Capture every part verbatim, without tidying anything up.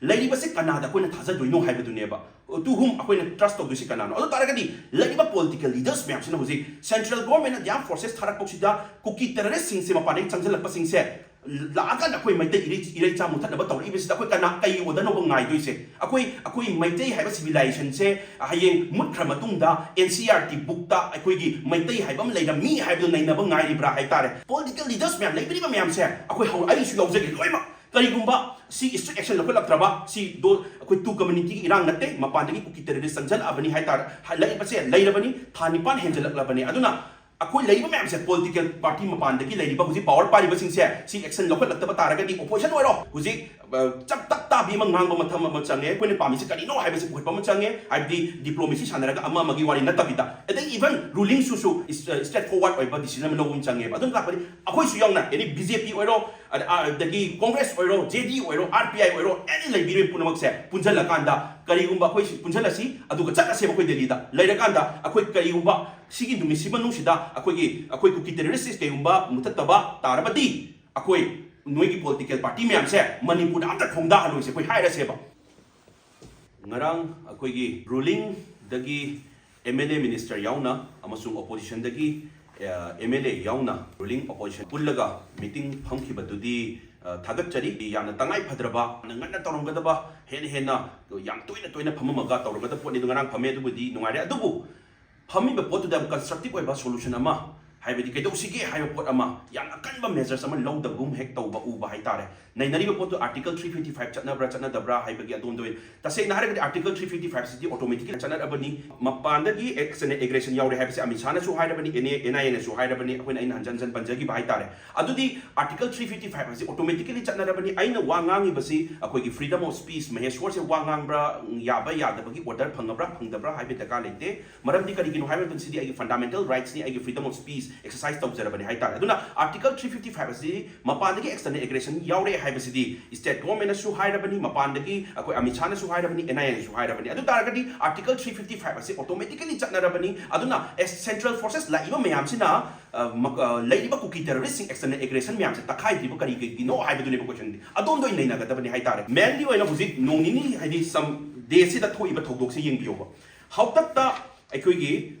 ꯂꯩꯔꯤꯕꯁꯤ ꯀꯅꯥꯗ ꯑꯩꯈꯣꯏꯅ ꯊꯥꯖꯗꯣꯏꯅꯣ ꯍꯥꯏꯕꯗꯨꯅꯦꯕ꯫ To whom ꯑꯩꯈꯣꯏꯅ trust ꯇꯧꯗꯣꯏꯁꯤ ꯀꯅꯥꯅꯣ? ꯑꯗꯨ ꯇꯥꯔꯒꯗꯤ ꯂꯩꯔꯤꯕ political leaders ꯃꯌꯥꯝꯁꯤꯅ ꯍꯧꯖꯤꯛ central government ꯅ armed forces ꯊꯥꯔꯛꯄꯁꯤꯗ ꯀꯨꯀꯤ terrorist ꯁꯤꯡꯁꯦ ꯃꯄꯥꯟꯗꯒꯤ ꯆꯪꯁꯤꯜꯂꯛꯄꯁꯤꯡꯁꯦ ꯂꯥꯛꯑꯀꯥꯟꯗ ꯑꯩꯈꯣꯏ ꯃꯩꯇꯩ ꯏꯔꯩ-, ꯏꯔꯩꯆꯥ ꯃꯨꯊꯠꯅꯕ ꯇꯧꯔꯛꯏꯕꯁꯤꯗ ꯑꯩꯈꯣꯏ ꯀꯅꯥ, ꯀꯩ order ꯅꯣꯕ ꯉꯥꯏꯗꯣꯏꯁꯦ? ꯑꯩꯈꯣꯏ, ꯑꯩꯈꯣꯏ ꯃꯩꯇꯩ ꯍꯥꯏꯕ civilization ꯁꯦ ꯍꯌꯦꯡ ꯃꯨꯠꯈ꯭ꯔ ꯃꯇꯨꯡꯗ N C E R T book ꯇ ꯑꯩꯈꯣꯏꯒꯤ ꯃꯩꯇꯩ ꯍꯥꯏꯕ ꯑꯃ ꯂꯩꯔꯝꯃꯤ ꯍꯥꯏꯕꯗꯨ ꯅꯩꯅꯕ ꯉꯥꯏꯔꯤꯕ꯭ꯔꯥ ꯍꯥꯏꯇꯥꯔꯦ꯫ Political leaders ꯃꯌꯥꯝ ꯂꯩꯕꯤꯔꯤꯕ ꯃꯌꯥꯝꯁꯦ ꯑꯩꯈꯣꯏ ꯍꯧ-, ꯑꯩꯁꯨ ꯌꯥꯎꯖꯒꯦ ꯂꯣꯏꯅꯃꯛ꯫ ꯀꯔꯤꯒꯨꯝꯕ ꯁꯤ strict action ꯂꯧꯈꯠꯂꯛꯇ꯭ꯔꯕ, ꯁꯤ ꯗꯣ-, ꯑꯩꯈꯣꯏ ꯇꯨ community ꯒꯤ ꯏꯔꯥꯡ ꯅꯠꯇꯦ, ꯃꯄꯥꯟꯗꯒꯤ ꯀꯨꯀꯤ terrorist ꯆꯪꯁꯤꯜꯂꯛꯑꯕꯅꯤ ꯍꯥꯏꯇꯥꯔꯦ, ꯍꯥ-, ꯂꯩꯕꯁꯦ ꯂꯩꯔꯕꯅꯤ, ꯊꯥ ꯅꯤꯄꯥꯟ ꯍꯦꯟꯖꯜꯂꯛꯂꯕꯅꯤ꯫ ꯑꯗꯨꯅ ꯑꯩꯈꯣꯏ ꯂꯩꯔꯤꯕ ꯃꯌꯥꯝꯁꯦ, political party ꯃꯄꯥꯟꯗꯒꯤ ꯂꯩꯔꯤꯕ ꯍꯧꯖꯤꯛ power ꯄꯥꯏꯔꯤꯕꯁꯤꯡꯁꯦ, ꯁꯤ action ꯂꯧꯈꯠꯂꯛꯇꯕ ꯇꯥꯔꯒꯗꯤ opposition ꯑꯣꯏꯔꯣ, ꯍꯧꯖꯤꯛ, ꯑ, ꯆꯞ ꯇꯛ ꯇꯥꯕꯤ ꯑꯃ ꯉꯥꯡꯕ ꯃꯊꯧ ꯑꯃ ꯆꯪꯉꯦ꯫ ꯑꯩꯈꯣꯏꯅ ꯄꯥꯝꯃꯤꯁꯤ ꯀꯔꯤꯅꯣ ꯍꯥꯏꯕꯁꯤ ꯄꯨꯈꯠꯄ ꯑꯃ ꯆꯪꯉꯦ꯫ ꯍꯥꯏꯕꯗꯤ diplomacy ꯁꯥꯟꯅꯔꯒ ꯑꯃ ꯑꯃꯒꯤ ꯋꯥꯔꯤ ꯅꯠꯇꯕꯤꯗ, ꯑꯗꯩ even ruling ꯁꯨ, ꯁꯨ is-, ꯑ, straightforward ꯑꯣꯏꯕ decision ꯑꯃ ꯂꯧꯕ ꯑꯃ ꯆꯪꯉꯦꯕ꯫ ꯑꯗꯨꯅ ꯇꯥꯛꯄꯗꯤ ꯑꯩꯈꯣꯏꯁꯨ ꯌꯥꯎꯅ, any B J P ꯑꯣꯏꯔꯣ, ꯑꯗ-, ꯑꯗꯒꯤ Congress ꯑꯣꯏꯔꯣ, J D ꯑꯣꯏꯔꯣ, R P I ꯑꯣꯏꯔꯣ, any ꯂꯩꯕꯤꯔꯤꯕ ꯄꯨꯝꯅꯃꯛꯁꯦ ꯄꯨꯟꯁꯤꯜꯂꯀꯥꯟꯗ ꯀꯔꯤꯒꯨꯝꯕ ꯑꯩꯈꯣꯏ ꯁꯤ ꯄꯨꯟꯁꯤꯜꯂꯁꯤ, ꯑꯗꯨꯒ ꯆꯠꯂꯁꯦꯕ ꯑꯩꯈꯣꯏ ꯗꯦꯜꯂꯤꯗ꯫ ꯂꯩꯔꯀꯥꯟꯗ ꯑꯩꯈꯣꯏ ꯀꯔꯤꯒꯨꯝꯕ ꯁꯤꯒꯤ ꯅꯨꯃꯤꯠꯁꯤ ꯃꯅꯨꯡꯁꯤꯗ ꯑꯩꯈꯣꯏꯒꯤ, ꯑꯩꯈꯣꯏ ꯀꯨꯀꯤ terrorist ꯀꯩꯒꯨꯝꯕ ꯃꯨꯊꯠꯇꯕ ꯇꯥꯔꯕꯗꯤ ꯑꯩꯈꯣꯏ ꯅꯣꯏꯒꯤ political party ꯃꯌꯥꯝꯁꯦ ꯃꯅꯤꯄꯨꯔꯗ ꯑꯝꯇ ꯈꯣꯡꯗꯥꯍꯜꯂꯣꯏꯁꯦ ꯑꯩꯈꯣꯏ ꯍꯥꯏꯔꯁꯦꯕ꯫ ꯉꯔꯥꯡ ꯑꯩꯈꯣꯏꯒꯤ ruling ꯗꯒꯤ M L A minister ꯌꯥꯎꯅ ꯑꯃꯁꯨꯡ opposition ꯗꯒꯤ, ꯑ, M L A ꯌꯥꯎꯅ ruling opposition ꯄꯨꯜꯂꯒ meeting ꯐꯝꯈꯤꯕꯗꯨꯗꯤ, ꯑ, ꯊꯥꯒꯠꯆꯔꯤ꯫ ꯌꯥꯝꯅ ꯇꯉꯥꯏ ꯐꯗ꯭ꯔꯕ, ꯌꯥꯝꯅ ꯉꯟꯅ ꯇꯧꯔꯝꯒꯗꯕ, ꯍꯦꯟꯅ ꯍꯦꯟꯅ ꯌꯥꯝ ꯇꯣꯏꯅ ꯇꯣꯏꯅ ꯐꯝꯃꯝꯃꯒ ꯇꯧꯔꯝꯒꯗꯕ ꯄꯣꯠꯅꯤ꯫ ꯑꯗꯨ ꯉꯔꯥꯡ ꯐꯝꯃꯦ, ꯑꯗꯨꯕꯨꯗꯤ ꯅꯨꯡꯉꯥꯏꯔꯦ꯫ ꯑꯗꯨꯕꯨ ꯐꯝꯃꯤꯕ ꯄꯣꯠꯇꯨꯗ ꯌꯥꯝ constructive ꯑꯣꯏꯕ solution ꯑꯃ, ꯍꯥꯏꯕꯗꯤ ꯀꯩꯗꯧꯁꯤꯒꯦ ꯍꯥꯏꯕ ꯄꯣꯠ ꯑꯃ, ꯌꯥꯝꯅ ꯑꯀꯟꯕ measures ꯑꯃ ꯂꯧꯗꯕꯒꯨꯝ ꯍꯦꯛ ꯇꯧꯕ ꯎꯕ ꯍꯥꯏꯇꯥꯔꯦ꯫ ꯅꯩꯅꯔꯤꯕ ꯄꯣꯠꯇꯨ Article three fifty five ꯆꯠꯅꯕ꯭ꯔꯥ ꯆꯠꯅꯗꯕ꯭ꯔꯥ ꯍꯥꯏꯕꯒꯤ ꯑꯗꯣꯝꯗ ꯑꯣꯏꯅ, ꯇꯁꯦꯡꯅ ꯍꯥꯏꯔꯒꯗꯤ Article three fifty five ꯁꯤꯗꯤ automatically ꯆꯠꯅꯔꯕꯅꯤ꯫ ꯃꯄꯥꯟꯗꯒꯤ action, aggression ꯌꯥꯎꯔꯦ ꯍꯥꯏꯕꯁꯤ Amit ꯁꯥꯍꯅꯁꯨ ꯍꯥꯏꯔꯕꯅꯤ, N I A, N I A ꯅꯁꯨ ꯍꯥꯏꯔꯕꯅꯤ, ꯑꯩꯈꯣꯏꯅ, ꯑꯩꯅ ꯍꯟꯖꯟ ꯍꯟꯖꯟ ꯄꯟꯖꯈꯤꯕ ꯍꯥꯏꯇꯥꯔꯦ꯫ ꯑꯗꯨꯗꯤ Article three fifty five ꯑꯁꯤ automatically ꯆꯠꯅꯔꯕꯅꯤ꯫ ꯑꯩꯅ ꯋꯥ ꯉꯥꯡꯉꯤꯕꯁꯤ ꯑꯩꯈꯣꯏꯒꯤ freedom of speech, ꯃꯍꯦꯁꯣꯔꯁꯦ ꯋꯥ ꯉꯥꯡꯕ꯭ꯔꯥ, ꯌꯥꯕ ꯌꯥꯗꯕꯒꯤ order ꯐꯪꯉꯕ꯭ꯔꯥ ꯐꯪꯗꯕ꯭ꯔꯥ ꯍꯥꯏꯕ ꯗꯔꯀꯥꯔ ꯂꯩꯇꯦ꯫ ꯃꯔꯝꯗꯤ ꯀꯔꯤꯒꯤꯅꯣ ꯍꯥꯏꯕ ꯃꯇꯝꯗ ꯁꯤꯗꯤ ꯑꯩꯒꯤ fundamental rights ꯅꯤ, ꯑꯩꯒꯤ freedom of speech, ꯑꯦꯛꯁꯔꯁꯥꯏꯁ ꯇꯧꯖꯔꯕꯅꯤ ꯍꯥꯏꯇꯥꯔꯦ꯫ ꯑꯗꯨꯅ Article three fifty five ꯑꯁꯤ ꯃꯄꯥꯟꯗꯒꯤ external aggression ꯌꯥꯎꯔꯦ ꯍꯥꯏꯕꯁꯤꯗꯤ state government ꯅꯁꯨ ꯍꯥꯏꯔꯕꯅꯤ, ꯃꯄꯥꯟꯗꯒꯤ ꯑꯩꯈꯣꯏ ꯑꯃꯤꯠ ꯁꯥꯍꯅꯁꯨ ꯍꯥꯏꯔꯕꯅꯤ, N I A ꯅꯁꯨ ꯍꯥꯏꯔꯕꯅꯤ꯫ ꯑꯗꯨ ꯇꯥꯔꯒꯗꯤ Article three fifty five ꯑꯁꯤ automatically ꯆꯠꯅꯔꯕꯅꯤ꯫ ꯑꯗꯨꯅ central forces ꯂꯥꯛꯏꯕ ꯃꯌꯥꯝꯁꯤꯅ, ꯑ, ꯃ-, ꯑ, ꯂꯩꯔꯤꯕ ꯀꯨꯀꯤ terrorist ꯁꯤꯡ external aggression ꯃꯌꯥꯝꯁꯦ ꯇꯛꯈꯥꯏꯗ꯭ꯔꯤꯕ ꯀꯔꯤꯒꯤꯅꯣ ꯍꯥꯏꯕꯗꯨꯅꯦꯕ question ꯗꯤ꯫ ꯑꯗꯣꯝꯗ ꯑꯣꯏꯅ ꯅꯩꯅꯒꯗꯕꯅꯤ ꯍꯥꯏꯇꯥꯔꯦ꯫ Mainly ꯑꯣꯏꯅ ꯍꯧꯖꯤꯛ ꯅꯣꯡ ꯅꯤꯅꯤ ꯍꯥꯏꯗꯤ some day ꯁꯤꯗ ꯊꯣꯛꯏꯕ ꯊꯧꯗꯣꯛꯁꯦ ꯌꯦꯡꯕꯤꯌꯣꯕ꯫ ꯍꯥꯛꯇꯛꯇ ꯑꯩꯈꯣꯏꯒꯤ,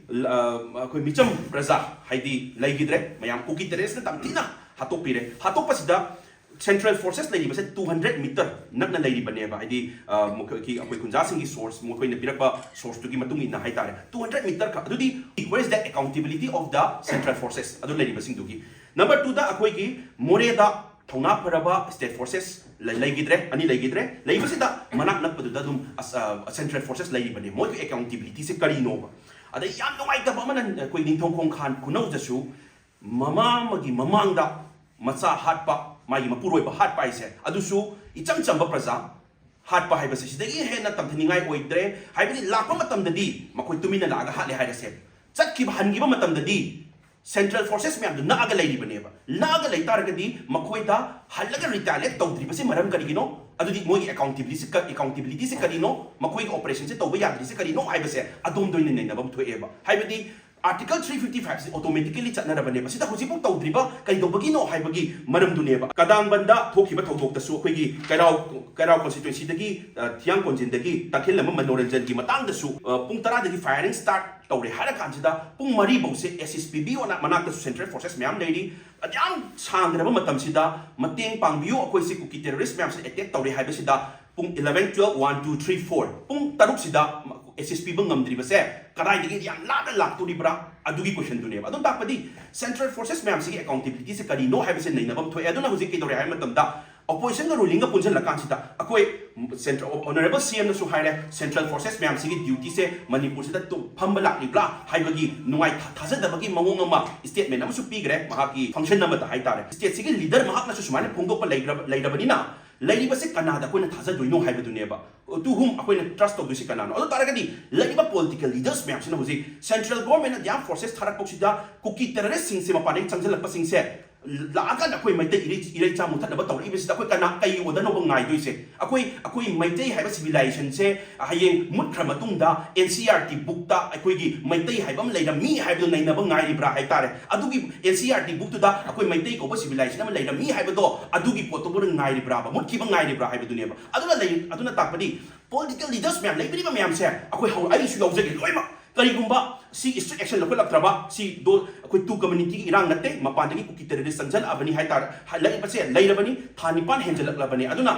ꯑ, ꯑꯩꯈꯣꯏ ꯃꯤꯆꯝ ꯄ꯭ꯔꯖꯥ ꯍꯥꯏꯗꯤ ꯂꯩꯈꯤꯗ꯭ꯔꯦ, ꯃꯌꯥꯝ ꯀꯨꯀꯤ terrorist ꯅ ꯇꯝꯊꯤꯅ ꯍꯥꯠꯇꯣꯛꯄꯤꯔꯦ꯫ ꯍꯥꯠꯇꯣꯛꯄꯁꯤꯗ central forces ꯂꯩꯔꯤꯕꯁꯦ two hundred meter ꯅꯛꯅ ꯂꯩꯔꯤꯕꯅꯦꯕ꯫ ꯍꯥꯏꯗꯤ, ꯑ, ꯃꯈꯣꯏꯒꯤ, ꯑꯩꯈꯣꯏ ꯈꯨꯟꯖꯥꯁꯤꯡꯒꯤ source, ꯃꯈꯣꯏꯅ ꯄꯤꯔꯛꯄ source ꯇꯨꯒꯤ ꯃꯇꯨꯡ ꯏꯟꯅ ꯍꯥꯏꯇꯥꯔꯦ, two hundred meter ꯈꯛ꯫ ꯑꯗꯨꯗꯤ where is the accountability of the central forces ꯑꯗꯨ ꯂꯩꯔꯤꯕꯁꯤꯡꯗꯨꯒꯤ? Number two ꯗ ꯑꯩꯈꯣꯏꯒꯤ ꯃꯣꯔꯦꯗ ꯊꯧꯅꯥ ꯐꯔꯕ state forces ꯂꯩ-, ꯂꯩꯈꯤꯗ꯭ꯔꯦ, ꯑꯅꯤ ꯂꯩꯈꯤꯗ꯭ꯔꯦ꯫ ꯂꯩꯕꯁꯤꯗ ꯃꯅꯥꯛ ꯅꯛꯄꯗꯨꯗ ꯑꯗꯨꯝ ꯑꯁ-, ꯑ, central forces ꯂꯩꯔꯤꯕꯅꯦ꯫ ꯃꯣꯏꯒꯤ accountability ꯁꯦ ꯀꯔꯤꯅꯣꯕ? ꯑꯗꯩ ꯌꯥꯝ ꯅꯨꯡꯉꯥꯏꯇꯕ ꯑꯃꯅ ꯑꯩꯈꯣꯏ ꯅꯤꯡꯊꯧ ꯈꯣꯡꯈꯥꯟ ꯈꯨꯅꯧꯗꯁꯨ ꯃꯃꯥ ꯑꯃꯒꯤ ꯃꯃꯥꯡꯗ ꯃꯆꯥ ꯍꯥꯠꯄ, ꯃꯥꯒꯤ ꯃꯄꯨꯔꯣꯏꯕ ꯍꯥꯠꯄ ꯍꯥꯏꯁꯦ, ꯑꯗꯨꯁꯨ ꯏꯆꯝ ꯆꯝꯕ ꯄ꯭ꯔꯖꯥ ꯍꯥꯠꯄ ꯍꯥꯏꯕꯁꯦ ꯁꯤꯗꯒꯤ ꯍꯦꯟꯅ ꯇꯝꯊꯅꯤꯡꯉꯥꯏ ꯑꯣꯏꯗ꯭ꯔꯦ꯫ ꯍꯥꯏꯕꯗꯤ ꯂꯥꯛꯄ ꯃꯇꯝꯗꯗꯤ ꯃꯈꯣꯏ ꯇꯨꯃꯤꯟꯅ ꯂꯥꯛꯑꯒ ꯍꯥꯠꯂꯦ ꯍꯥꯏꯔꯁꯦ, ꯆꯠꯈꯤꯕ, ꯍꯟꯈꯤꯕ ꯃꯇꯝꯗꯗꯤ central forces ꯃꯌꯥꯝꯗꯨ ꯅꯛꯑꯒ ꯂꯩꯔꯤꯕꯅꯦꯕ꯫ ꯅꯛꯑꯒ ꯂꯩ ꯇꯥꯔꯒꯗꯤ ꯃꯈꯣꯏꯗ ꯍꯜꯂꯒ retaliate ꯇꯧꯗ꯭ꯔꯤꯕꯁꯤ ꯃꯔꯝ ꯀꯔꯤꯒꯤꯅꯣ? ꯑꯗꯨꯗꯤ ꯃꯣꯏꯒꯤ accountability ꯁꯤ ꯀ-, accountability ꯁꯤ ꯀꯔꯤꯅꯣ? ꯃꯈꯣꯏꯒꯤ operation ꯁꯦ ꯇꯧꯕ ꯌꯥꯗ꯭ꯔꯤꯁꯦ ꯀꯔꯤꯅꯣ ꯍꯥꯏꯕꯁꯦ ꯑꯗꯣꯝꯗ ꯑꯣꯏꯅ ꯅꯩꯅꯕ ꯑꯃ ꯊꯣꯛꯑꯦꯕ꯫ ꯍꯥꯏꯕꯗꯤ Article three fifty five ꯁꯤ automatically ꯆꯠꯅꯔꯕꯅꯦꯕ꯫ ꯁꯤꯗ ꯍꯧꯖꯤꯛꯐꯥꯎ ꯇꯧꯗ꯭ꯔꯤꯕ ꯀꯩꯗꯧꯕꯒꯤꯅꯣ ꯍꯥꯏꯕꯒꯤ ꯃꯔꯝꯗꯨꯅꯦꯕ꯫ ꯀꯗꯥꯡꯕꯟꯗ ꯊꯣꯛꯈꯤꯕ ꯊꯧꯗꯣꯛꯇꯁꯨ ꯑꯩꯈꯣꯏꯒꯤ ꯀꯩꯔꯥꯎ, ꯀꯩꯔꯥꯎ constituency ꯗꯒꯤ, ꯑ, ꯊꯤꯌꯥꯡ ꯀꯣꯟꯖꯤꯟꯗꯒꯤ ꯇꯈꯦꯜꯂꯝꯕ ꯃꯅꯣꯔꯟꯖꯟꯒꯤ ꯃꯇꯥꯡꯗꯁꯨ, ꯑ, ꯄꯨꯡ ꯇꯔꯥꯗꯒꯤ firing start ꯇꯧꯔꯦ ꯍꯥꯏꯔ ꯀꯥꯟꯁꯤꯗ ꯄꯨꯡ ꯃꯔꯤ ꯐꯥꯎꯁꯦ S S P B ꯃꯅꯥꯛꯇꯁꯨ central forces ꯃꯌꯥꯝ ꯂꯩꯔꯤ꯫ ꯑꯗꯨꯌꯥꯝ ꯁꯥꯡꯈ꯭ꯔꯕ ꯃꯇꯝꯁꯤꯗ ꯃꯇꯦꯡ ꯄꯥꯡꯕꯤꯌꯨ, ꯑꯩꯈꯣꯏꯁꯤ ꯀꯨꯀꯤ terrorist ꯃꯌꯥꯝꯁꯦ attack ꯇꯧꯔꯦ ꯍꯥꯏꯕꯁꯤꯗ ꯄꯨꯡ eleven, twelve, one, two, three, four, ꯄꯨꯡ ꯇꯔꯨꯛꯁꯤꯗ S S P ꯕ ꯉꯝꯗ꯭ꯔꯤꯕꯁꯦ ꯀꯗꯥꯏꯗꯒꯤ ꯌꯥꯝ ꯂꯥꯞꯅ ꯂꯥꯛꯇꯣꯔꯤꯕ꯭ꯔꯥ? ꯑꯗꯨꯒꯤ question ꯗꯨꯅꯦꯕ꯫ ꯑꯗꯨꯝ ꯇꯥꯛꯄꯗꯤ central forces ꯃꯌꯥꯝꯁꯤꯒꯤ accountability ꯁꯦ ꯀꯔꯤꯅꯣ ꯍꯥꯏꯕꯁꯦ ꯅꯩꯅꯕ ꯑꯃ ꯊꯣꯛꯑꯦ꯫ ꯑꯗꯨꯅ ꯍꯧꯖꯤꯛ ꯀꯩꯗꯧꯔꯦ ꯍꯥꯏꯕ ꯃꯇꯝꯗ opposition ꯒ ruling ꯒ ꯄꯨꯟꯁꯤꯜꯂꯀꯥꯟꯁꯤꯗ ꯑꯩꯈꯣꯏ central, honourable C M ꯅꯁꯨ ꯍꯥꯏꯔꯦ, central forces ꯃꯌꯥꯝꯁꯤꯒꯤ duty ꯁꯦ ꯃꯅꯤꯄꯨꯔꯁꯤꯗ ꯇꯨ-, ꯐꯝꯕ ꯂꯥꯛꯂꯤꯕ꯭ꯔꯥ ꯍꯥꯏꯕꯒꯤ ꯅꯨꯡꯉꯥꯏ ꯊꯥ-, ꯊꯥꯖꯗꯕꯒꯤ ꯃꯑꯣꯡ ꯑꯃ statement ꯑꯃꯁꯨ ꯄꯤꯈ꯭ꯔꯦ ꯃꯍꯥꯛꯀꯤ function ꯑꯃꯗ ꯍꯥꯏꯇꯥꯔꯦ꯫ State ꯁꯤꯒꯤ leader ꯃꯍꯥꯛꯅꯁꯨ ꯁꯨꯃꯥꯏꯅ ꯐꯣꯡꯗꯣꯛꯄ ꯂꯩꯈ꯭ꯔꯕ-, ꯂꯩꯔꯕꯅꯤꯅ ꯂꯩꯔꯤꯕꯁꯤ ꯀꯅꯥꯗ ꯑꯩꯈꯣꯏꯅ ꯊꯥꯖꯗꯣꯏꯅꯣ ꯍꯥꯏꯕꯗꯨꯅꯦꯕ꯫ To whom ꯑꯩꯈꯣꯏꯅ trust ꯇꯧꯗꯣꯏꯁꯤ ꯀꯅꯥꯅꯣ? ꯑꯗꯨ ꯇꯥꯔꯒꯗꯤ ꯂꯩꯔꯤꯕ political leaders ꯃꯌꯥꯝꯁꯤꯅ ꯍꯧꯖꯤꯛ central government ꯅ armed forces ꯊꯥꯔꯛꯄꯁꯤꯗ ꯀꯨꯀꯤ terrorist ꯁꯤꯡꯁꯦ ꯃꯄꯥꯟꯗꯒꯤ ꯆꯪꯁꯤꯜꯂꯛꯄꯁꯤꯡꯁꯦ ꯂꯥꯛꯑꯀꯥꯟꯗ ꯑꯩꯈꯣꯏ ꯃꯩꯇꯩ ꯏꯔꯩ-, ꯏꯔꯩꯆꯥ ꯃꯨꯊꯠꯅꯕ ꯇꯧꯔꯛꯏꯕꯁꯤꯗ ꯑꯩꯈꯣꯏ ꯀꯅꯥ, ꯀꯩ ꯑꯣꯏꯗꯅꯕ ꯉꯥꯏꯗꯣꯏꯁꯦ? ꯑꯩꯈꯣꯏ, ꯑꯩꯈꯣꯏ ꯃꯩꯇꯩ ꯍꯥꯏꯕ civilization ꯁꯦ ꯍꯌꯦꯡ ꯃꯨꯠꯈ꯭ꯔ ꯃꯇꯨꯡꯗ N C E R T book ꯇ ꯑꯩꯈꯣꯏꯒꯤ ꯃꯩꯇꯩ ꯍꯥꯏꯕ ꯑꯃ ꯂꯩꯔꯝꯃꯤ ꯍꯥꯏꯕꯗꯨ ꯅꯩꯅꯕ ꯉꯥꯏꯔꯤꯕ꯭ꯔꯥ ꯍꯥꯏꯇꯥꯔꯦ꯫ ꯑꯗꯨꯒꯤ N C E R T book ꯇꯨꯗ ꯑꯩꯈꯣꯏ ꯃꯩꯇꯩ ꯀꯧꯕ civilization ꯑꯃ ꯂꯩꯔꯝꯃꯤ ꯍꯥꯏꯕꯗꯣ ꯑꯗꯨꯒꯤ ꯄꯣꯠꯇꯨꯕꯨ ꯉꯥꯏꯔꯤꯕ꯭ꯔꯥꯕ, ꯃꯨꯠꯈꯤꯕ ꯉꯥꯏꯔꯤꯕ꯭ꯔꯥ ꯍꯥꯏꯕꯗꯨꯅꯦꯕ꯫ ꯑꯗꯨꯅ ꯂꯩ-, ꯑꯗꯨꯅ ꯇꯥꯛꯄꯗꯤ political leaders ꯃꯌꯥꯝ, ꯂꯩꯕꯤꯔꯤꯕ ꯃꯌꯥꯝꯁꯦ, ꯑꯩꯈꯣꯏ ꯍꯧ-, ꯑꯩꯁꯨ ꯌꯥꯎꯖꯒꯦ ꯂꯣꯏꯅꯃꯛ꯫ ꯀꯔꯤꯒꯨꯝꯕ ꯁꯤ strict action ꯂꯧꯈꯠꯂꯛꯇ꯭ꯔꯕ, ꯁꯤ ꯗꯣ ꯑꯩꯈꯣꯏ two community ꯒꯤ ꯏꯔꯥꯡ ꯅꯠꯇꯦ, ꯃꯄꯥꯟꯗꯒꯤ ꯀꯨꯀꯤ terrorist ꯆꯪꯁꯤꯜꯂꯛꯑꯕꯅꯤ ꯍꯥꯏꯇꯥꯔꯦ, ꯍꯥꯏ-, ꯂꯩꯔꯤꯕꯁꯦ ꯂꯩꯔꯕꯅꯤ, ꯊꯥ ꯅꯤꯄꯥꯟ ꯍꯦꯟꯖꯜꯂꯛꯂꯕꯅꯤ꯫ ꯑꯗꯨꯅ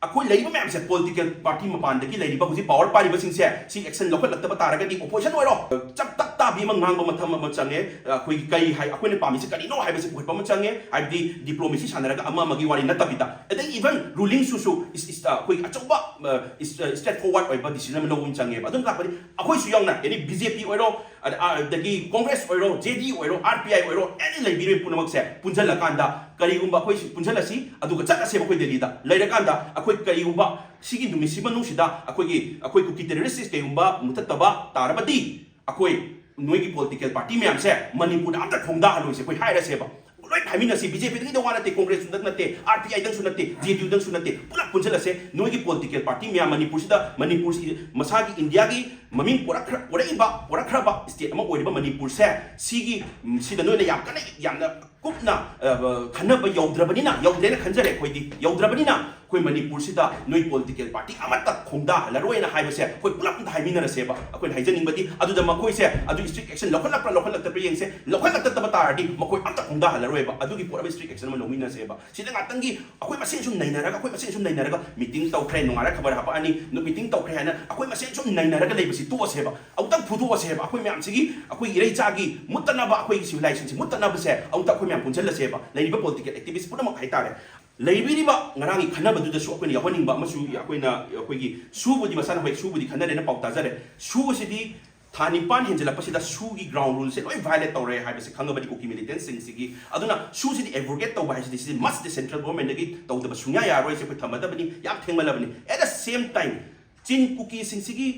ꯑꯩꯈꯣꯏ ꯂꯩꯔꯤꯕ ꯃꯌꯥꯝꯁꯦ, political party ꯃꯄꯥꯟꯗꯒꯤ ꯂꯩꯔꯤꯕ ꯍꯧꯖꯤꯛ power ꯄꯥꯏꯔꯤꯕꯁꯤꯡꯁꯦ, ꯁꯤ action ꯂꯧꯈꯠꯂꯛꯇꯕ ꯇꯥꯔꯒꯗꯤ opposition ꯑꯣꯏꯔꯣ, ꯆꯞ ꯇꯞ ꯇꯥꯕꯤ ꯑꯃ ꯉꯥꯡꯕ ꯃꯊꯝ ꯑꯃ ꯆꯪꯉꯦ꯫ ꯑꯩꯈꯣꯏꯒꯤ ꯀꯔꯤ ꯍꯥꯏ, ꯑꯩꯈꯣꯏꯅ ꯄꯥꯝꯃꯤꯁꯤ ꯀꯔꯤꯅꯣ ꯍꯥꯏꯕꯁꯤ ꯄꯨꯈꯠꯄ ꯑꯃ ꯆꯪꯉꯦ꯫ ꯍꯥꯏꯕꯗꯤ diplomacy ꯁꯥꯟꯅꯔꯒ ꯑꯃ ꯑꯃꯒꯤ ꯋꯥꯔꯤ ꯅꯠꯇꯕꯤꯗ, ꯑꯗꯩ even ruling ꯁꯨꯁꯨ is-, is-, ꯑꯩꯈꯣꯏꯒꯤ ꯑꯆꯧꯕ, ꯑ, is-, ꯑ, straight forward ꯑꯣꯏꯕ decision ꯑꯃ ꯂꯧꯕ ꯑꯃ ꯆꯪꯉꯦꯕ꯫ ꯑꯗꯨꯅ ꯇꯥꯛꯄꯗꯤ ꯑꯩꯈꯣꯏꯁꯨ ꯌꯥꯎꯅ, any B J P ꯑꯣꯏꯔꯣ, ꯑꯗ-, ꯑꯗꯒꯤ Congress ꯑꯣꯏꯔꯣ, J D ꯑꯣꯏꯔꯣ, R P I ꯑꯣꯏꯔꯣ, any ꯂꯩꯕꯤꯔꯤꯕ ꯄꯨꯝꯅꯃꯛꯁꯦ ꯄꯨꯟꯁꯤꯜꯂꯀꯥꯟꯗ ꯀꯔꯤꯒꯨꯝꯕ ꯑꯩꯈꯣꯏ ꯁꯤ ꯄꯨꯟꯁꯤꯜꯂꯁꯤ, ꯑꯗꯨꯒ ꯆꯠꯂꯁꯦꯕ ꯑꯩꯈꯣꯏ ꯗꯦꯜꯂꯤꯗ꯫ ꯂꯩꯔꯀꯥꯟꯗ ꯑꯩꯈꯣꯏ ꯀꯔꯤꯒꯨꯝꯕ ꯁꯤꯒꯤ ꯅꯨꯃꯤꯠꯁꯤ ꯃꯅꯨꯡꯁꯤꯗ ꯑꯩꯈꯣꯏꯒꯤ, ꯑꯩꯈꯣꯏ ꯀꯨꯀꯤ terrorist ꯀꯩꯒꯨꯝꯕ ꯃꯨꯊꯠꯇꯕ ꯇꯥꯔꯕꯗꯤ ꯑꯩꯈꯣꯏ ꯅꯣꯏꯒꯤ political party ꯃꯌꯥꯝꯁꯦ ꯃꯅꯤꯄꯨꯔꯗ ꯑꯝꯇ ꯈꯣꯡꯗꯥꯍꯜꯂꯣꯏꯁꯦ, ꯑꯩꯈꯣꯏ ꯍꯥꯏꯔꯁꯦꯕ꯫ ꯂꯣꯏ ꯍꯥꯏꯃꯤꯟꯅꯁꯤ, B J P ꯗꯪꯒꯤꯗ ꯋꯥ ꯅꯠꯇꯦ, Congress ꯗꯪ ꯅꯠꯇꯦ, R P I ꯗꯪꯁꯨ ꯅꯠꯇꯦ, J D U ꯗꯪꯁꯨ ꯅꯠꯇꯦ, ꯄꯨꯂꯞ ꯄꯨꯟꯁꯤꯜꯂꯁꯦ꯫ ꯅꯣꯏꯒꯤ political party ꯃꯌꯥꯝ ꯃꯅꯤꯄꯨꯔꯁꯤꯗ, ꯃꯅꯤꯄꯨꯔꯁꯤ ꯃꯁꯥꯒꯤ ꯏꯟꯗꯤꯌꯥꯒꯤ ꯃꯃꯤꯡ ꯄꯨꯔꯛꯈ꯭ꯔ-, ꯄꯨꯔꯛꯏꯕ, ꯄꯨꯔꯛꯈ꯭ꯔꯕ state ꯑꯃ ꯑꯣꯏꯔꯤꯕ ꯃꯅꯤꯄꯨꯔꯁꯦ, ꯁꯤꯒꯤ, ꯎꯝ, ꯁꯤꯗ ꯅꯣꯏꯅ ꯌꯥꯝ ꯀꯟꯅ, ꯌꯥꯝꯅ ꯀꯨꯞꯅ, ꯑ, ꯈꯟꯅꯕ ꯌꯧꯗ꯭ꯔꯕꯅꯤꯅ, ꯌꯧꯗ꯭ꯔꯦꯅ ꯈꯟꯖꯔꯦ ꯑꯩꯈꯣꯏꯗꯤ, ꯌꯧꯗ꯭ꯔꯕꯅꯤꯅ ꯑꯩꯈꯣꯏ ꯃꯅꯤꯄꯨꯔꯁꯤꯗ ꯅꯣꯏ political party ꯑꯃꯠꯇ ꯈꯣꯡꯗꯥꯍꯜꯂꯔꯣꯏꯅ ꯍꯥꯏꯕꯁꯦ ꯑꯩꯈꯣꯏ ꯄꯨꯂꯞ ꯑꯝꯇ ꯍꯥꯏꯃꯤꯟꯅꯔꯁꯦꯕ꯫ ꯑꯩꯈꯣꯏꯅ ꯍꯥꯏꯖꯅꯤꯡꯕꯗꯤ ꯑꯗꯨꯗ ꯃꯈꯣꯏꯁꯦ ꯑꯗꯨ strict action ꯂꯧꯈꯠꯂꯛꯄ꯭ꯔꯥ ꯂꯧꯈꯠꯂꯛꯇꯕ꯭ꯔꯥ ꯌꯦꯡꯁꯦ꯫ ꯂꯧꯈꯠꯂꯛꯇꯕ ꯇꯥꯔꯗꯤ ꯃꯈꯣꯏ ꯑꯝꯇ ꯈꯣꯡꯗꯥꯍꯜꯂꯔꯣꯏꯕ꯫ ꯑꯗꯨꯒꯤ ꯄꯣꯠ ꯑꯃ strict action ꯑꯃ ꯂꯧꯃꯤꯟꯅꯁꯦꯕ꯫ ꯁꯤꯗ ꯉꯥꯛꯇꯪꯒꯤ ꯑꯩꯈꯣꯏ ꯃꯁꯦꯟ ꯁꯨꯝ ꯅꯩꯅꯔꯒ, ꯑꯩꯈꯣꯏ ꯃꯁꯦꯟ ꯁꯨꯝ ꯅꯩꯅꯔꯒ meeting ꯇꯧꯈ꯭ꯔꯦ, ꯅꯣꯡꯉꯥꯜꯂꯒ ꯈꯕꯔ ꯍꯥꯞꯄꯛꯑꯅꯤ, meeting ꯇꯧꯈ꯭ꯔꯦ ꯍꯥꯏꯅ ꯑꯩꯈꯣꯏ ꯃꯁꯦꯟ ꯁꯨꯝ ꯅꯩꯅꯔꯒ ꯂꯩꯕꯁꯤ ꯇꯣꯛꯑꯁꯦꯕ꯫ ꯑꯃꯨꯛꯇꯪ ꯐꯨꯗꯣꯛꯑꯁꯦꯕ꯫ ꯑꯩꯈꯣꯏ ꯃꯌꯥꯝꯁꯤꯒꯤ, ꯑꯩꯈꯣꯏꯒꯤ ꯏꯔꯩꯆꯥꯒꯤ ꯃꯨꯠꯇꯅꯕ, ꯑꯩꯈꯣꯏꯒꯤ civilizationꯁꯤ ꯃꯨꯠꯇꯅꯕꯁꯦ ꯑꯃꯨꯛꯇ ꯑꯩꯈꯣꯏ ꯃꯌꯥꯝ ꯄꯨꯟꯁꯤꯜꯂꯁꯦꯕ, ꯂꯩꯔꯤꯕ political activist ꯄꯨꯝꯅꯃꯛ ꯍꯥꯏꯇꯥꯔꯦ꯫ ꯂꯩꯕꯤꯔꯤꯕ ꯉꯔꯥꯡꯒꯤ ꯈꯟꯅꯕꯗꯨꯗꯁꯨ ꯑꯩꯈꯣꯏꯅ ꯌꯥꯎꯍꯟꯅꯤꯡꯕ ꯑꯃꯁꯨ, ꯑꯩꯈꯣꯏꯅ, ꯑꯩꯈꯣꯏꯒꯤ ꯁꯨꯕꯨꯗꯤ ꯃꯁꯥꯅ ꯍꯣꯏ ꯁꯨꯕꯨꯗꯤ ꯈꯟꯅꯔꯦꯅ ꯄꯥꯎ ꯇꯥꯖꯔꯦ꯫ ꯁꯨꯕꯁꯤꯗꯤ ꯊꯥ ꯅꯤꯄꯥꯟ ꯍꯦꯟꯖꯜꯂꯛꯄꯁꯤꯗ ꯁꯨꯒꯤ ground ruleꯁꯦ ꯂꯣꯏ violate ꯇꯧꯔꯦ ꯍꯥꯏꯕꯁꯦ ꯈꯪꯉꯕꯅꯤ ꯀꯨꯀꯤ militantꯁꯤꯡꯁꯤꯒꯤ꯫ ꯑꯗꯨꯅ ꯁꯨꯁꯤꯗꯤ abrogate ꯇꯧꯕ ꯍꯥꯏꯁꯤꯗꯤ ꯁꯤꯗꯤ must central governmentꯗꯒꯤ ꯇꯧꯗꯕ ꯁꯨꯡꯌꯥ ꯌꯥꯔꯣꯏ, ꯁꯤ ꯑꯩꯈꯣꯏ ꯊꯝꯃꯗꯕꯅꯤ, ꯌꯥꯝ ꯊꯦꯡꯃꯜꯂꯕꯅꯤ꯫ At the same time, ꯆꯤꯟ ꯀꯨꯀꯤꯁꯤꯡꯁꯤꯒꯤ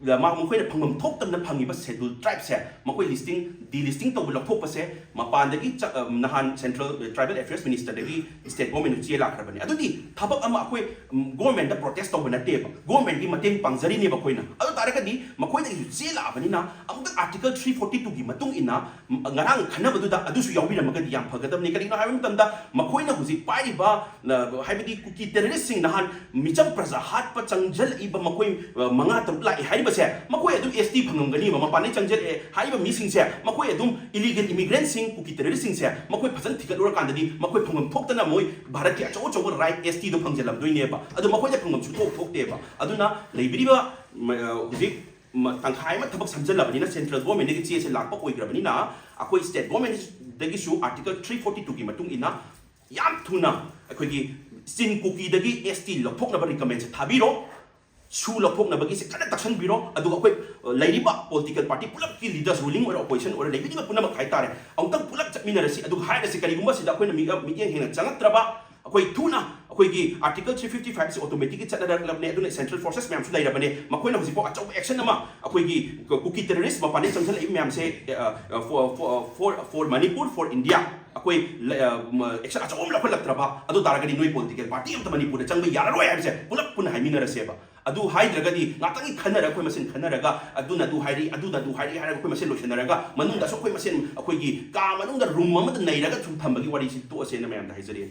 ꯃꯥ-, ꯃꯈꯣꯏꯅ ꯐꯪꯐꯝ ꯊꯣꯛꯇꯕꯅ ꯐꯪꯉꯤꯕ schedule tribeꯁꯦ ꯃꯈꯣꯏ listing, delisting ꯇꯧꯕ ꯂꯧꯊꯣꯛꯄꯁꯦ ꯃꯄꯥꯟꯗꯒꯤ ꯆ-, ꯑ, ꯅꯍꯥꯟ central tribal affairs ministerꯗꯒꯤ state governmentꯅ ꯆꯦ ꯂꯥꯛꯈ꯭ꯔꯕꯅꯤ꯫ ꯑꯗꯨꯗꯤ ꯊꯕꯛ ꯑꯃ ꯑꯩꯈꯣꯏ, ꯎꯝ, governmentꯗ protest ꯇꯧꯕ ꯅꯠꯇꯦꯕ, governmentꯀꯤ ꯃꯇꯦꯡ ꯄꯥꯡꯖꯔꯤꯅꯦꯕ ꯑꯩꯈꯣꯏꯅ꯫ ꯑꯗꯨ ꯇꯥꯔꯒꯗꯤ ꯃꯈꯣꯏꯗꯒꯤꯁꯨ ꯆꯦ ꯂꯥꯛꯑꯕꯅꯤꯅ ꯑꯃꯨꯛꯇꯪ article three forty twoꯒꯤ ꯃꯇꯨꯡ ꯏꯟꯅ, ꯎꯝ, ꯉꯔꯥꯡ ꯈꯟꯅꯕꯗꯨꯗ ꯑꯗꯨꯁꯨ ꯌꯥꯎꯕꯤꯔꯝꯃꯒꯗꯤ ꯌꯥꯝ ꯐꯒꯗꯕꯅꯤ꯫ ꯀꯔꯤꯒꯤꯅꯣ ꯍꯥꯏꯕ ꯃꯇꯝꯗ ꯃꯈꯣꯏꯅ ꯍꯧꯖꯤꯛ ꯄꯥꯏꯔꯤꯕ, ꯑ, ꯍꯥꯏꯕꯗꯤ ꯀꯨꯀꯤ terroristꯁꯤꯡ ꯅꯍꯥꯟ ꯃꯤꯆꯝ ꯄ꯭ꯔꯖꯥ ꯍꯥꯠꯄ ꯆꯪꯁꯤꯜꯂꯛꯏꯕ ꯃꯈꯣꯏ, ꯑ, ꯃꯉꯥ ꯇꯔꯨꯛ ꯂꯥꯛꯑꯦ ꯍꯥꯏꯔꯤꯕꯁꯦ, ꯃꯈꯣꯏ ꯑꯗꯨꯝ ST ꯐꯪꯉꯝꯒꯅꯤꯕ꯫ ꯃꯄꯥꯟꯗꯒꯤ ꯆꯪꯁꯤꯜꯂꯛꯑꯦ ꯍꯥꯏꯔꯤꯕ ꯃꯤꯁꯤꯡꯁꯦ, ꯃꯈꯣꯏ ꯑꯗꯨꯝ illegal immigrantꯁꯤꯡ, ꯀꯨꯀꯤ terroristꯁꯤꯡꯁꯦ ꯃꯈꯣꯏ ꯐꯖꯅ ꯊꯤꯒꯠꯂꯨꯔꯀꯥꯟꯗꯗꯤ ꯃꯈꯣꯏ ꯐꯪꯐꯝ ꯊꯣꯛꯇꯅ ꯃꯣꯏ ꯚꯥꯔꯠꯀꯤ ꯑꯆꯧ ꯑꯆꯧꯕ right STꯗꯣ ꯐꯪꯖꯜꯂꯝꯗꯣꯏꯅꯦꯕ꯫ ꯑꯗꯣ ꯃꯈꯣꯏꯗ ꯐꯪꯐꯝ ꯁꯨꯡꯊꯣꯛ ꯊꯣꯛꯇꯦꯕ꯫ ꯑꯗꯨꯅ ꯂꯩꯕꯤꯔꯤꯕ, ꯃ-, ꯑ, ꯍꯧꯖꯤꯛ ꯃ-, ꯇꯪꯈꯥꯏ ꯑꯃ ꯊꯕꯛ ꯁꯝꯖꯜꯂꯕꯅꯤꯅ, central governmentꯗꯒꯤ ꯆꯦꯁꯦ ꯂꯥꯛꯄ ꯑꯣꯏꯈ꯭ꯔꯕꯅꯤꯅ, ꯑꯩꯈꯣꯏ state governmentꯗꯒꯤꯁꯨ article three forty twoꯒꯤ ꯃꯇꯨꯡ ꯏꯟꯅ ꯌꯥꯝ ꯊꯨꯅ ꯑꯩꯈꯣꯏꯒꯤ ꯆꯤꯟ ꯀꯨꯀꯤꯗꯒꯤ ST ꯂꯧꯊꯣꯛꯅꯕ recommendꯁꯦ ꯊꯥꯕꯤꯔꯣ꯫ ꯁꯨ ꯂꯧꯊꯣꯛꯅꯕꯒꯤꯁꯦ ꯀꯟꯅ ꯇꯛꯁꯟꯕꯤꯔꯣ꯫ ꯑꯗꯨꯒ ꯑꯩꯈꯣꯏ, ꯑ, ꯂꯩꯔꯤꯕ political party ꯄꯨꯂꯞꯀꯤ leaders, ruling ꯑꯣꯏꯔꯣ opposition ꯑꯣꯏꯔꯣ, ꯂꯩꯕꯤꯔꯤꯕ ꯄꯨꯝꯅꯃꯛ ꯍꯥꯏꯇꯥꯔꯦ, ꯑꯃꯨꯛꯇꯪ ꯄꯨꯂꯞ ꯆꯠꯃꯤꯟꯅꯔꯁꯤ꯫ ꯑꯗꯨꯒ ꯍꯥꯏꯔꯁꯤ, ꯀꯔꯤꯒꯨꯝꯕ ꯁꯤꯗ ꯑꯩꯈꯣꯏꯅ ꯃꯤ-, ꯃꯤꯠꯌꯦꯡ ꯍꯦꯟꯅ ꯆꯪꯉꯛꯇ꯭ꯔꯕ, ꯑꯩꯈꯣꯏ ꯊꯨꯅ ꯑꯩꯈꯣꯏꯒꯤ article three fifty fiveꯁꯦ automaticꯀꯤ ꯆꯠꯅꯔꯛꯂꯕꯅꯦ꯫ ꯑꯗꯨꯅ central forces ꯃꯌꯥꯝꯁꯨ ꯂꯩꯔꯕꯅꯦ, ꯃꯈꯣꯏꯅ ꯍꯧꯖꯤꯛꯐꯥꯎ ꯑꯆꯧꯕ action ꯑꯃ ꯑꯩꯈꯣꯏꯒꯤ ꯀꯨꯀꯤ terrorist ꯃꯄꯥꯟꯗꯒꯤ ꯆꯪꯁꯤꯜꯂꯛꯏꯕ ꯃꯌꯥꯝꯁꯦ, ꯑ, ꯑ, for, for, for, for Manipur, for India, ꯑꯩꯈꯣꯏ ꯂ-, ꯑ, ꯃ-, action ꯑꯆꯧꯕ ꯑꯃ ꯂꯧꯈꯠꯂꯛꯇ꯭ꯔꯕ, ꯑꯗꯨ ꯇꯥꯔꯒꯗꯤ ꯅꯣꯏ political party ꯑꯃꯇ ꯃꯅꯤꯄꯨꯔꯗ ꯆꯪꯕ ꯌꯥꯔꯔꯣꯏ ꯍꯥꯏꯕꯁꯦ ꯄꯨꯂꯞ ꯄꯨꯟꯅ ꯍꯥꯏꯃꯤꯟꯅꯔꯁꯦꯕ꯫ ꯑꯗꯨ ꯍꯥꯏꯗ꯭ꯔꯒꯗꯤ ꯉꯥꯛꯇꯪꯒꯤ ꯈꯟꯅꯔꯒ ꯑꯩꯈꯣꯏ ꯃꯁꯦꯟ ꯈꯟꯅꯔꯒ ꯑꯗꯨꯅ ꯑꯗꯨ ꯍꯥꯏꯔꯤ, ꯑꯗꯨꯅ ꯑꯗꯨ ꯍꯥꯏꯔꯤ ꯍꯥꯏꯔꯒ ꯑꯩꯈꯣꯏ ꯃꯁꯦꯟ ꯂꯣꯏꯁꯤꯟꯅꯔꯒ ꯃꯅꯨꯡꯗꯁꯨ ꯑꯩꯈꯣꯏ ꯃꯁꯦꯟ ꯑꯩꯈꯣꯏꯒꯤ ꯀꯥ ꯃꯅꯨꯡꯗ room ꯑꯃꯗ ꯅꯩꯔꯒ ꯁꯨꯝ ꯊꯝꯕꯒꯤ ꯋꯥꯔꯤꯁꯤ ꯇꯣꯛꯑꯁꯦꯅ ꯃꯌꯥꯝꯗ ꯍꯥꯏꯖꯔꯤ꯫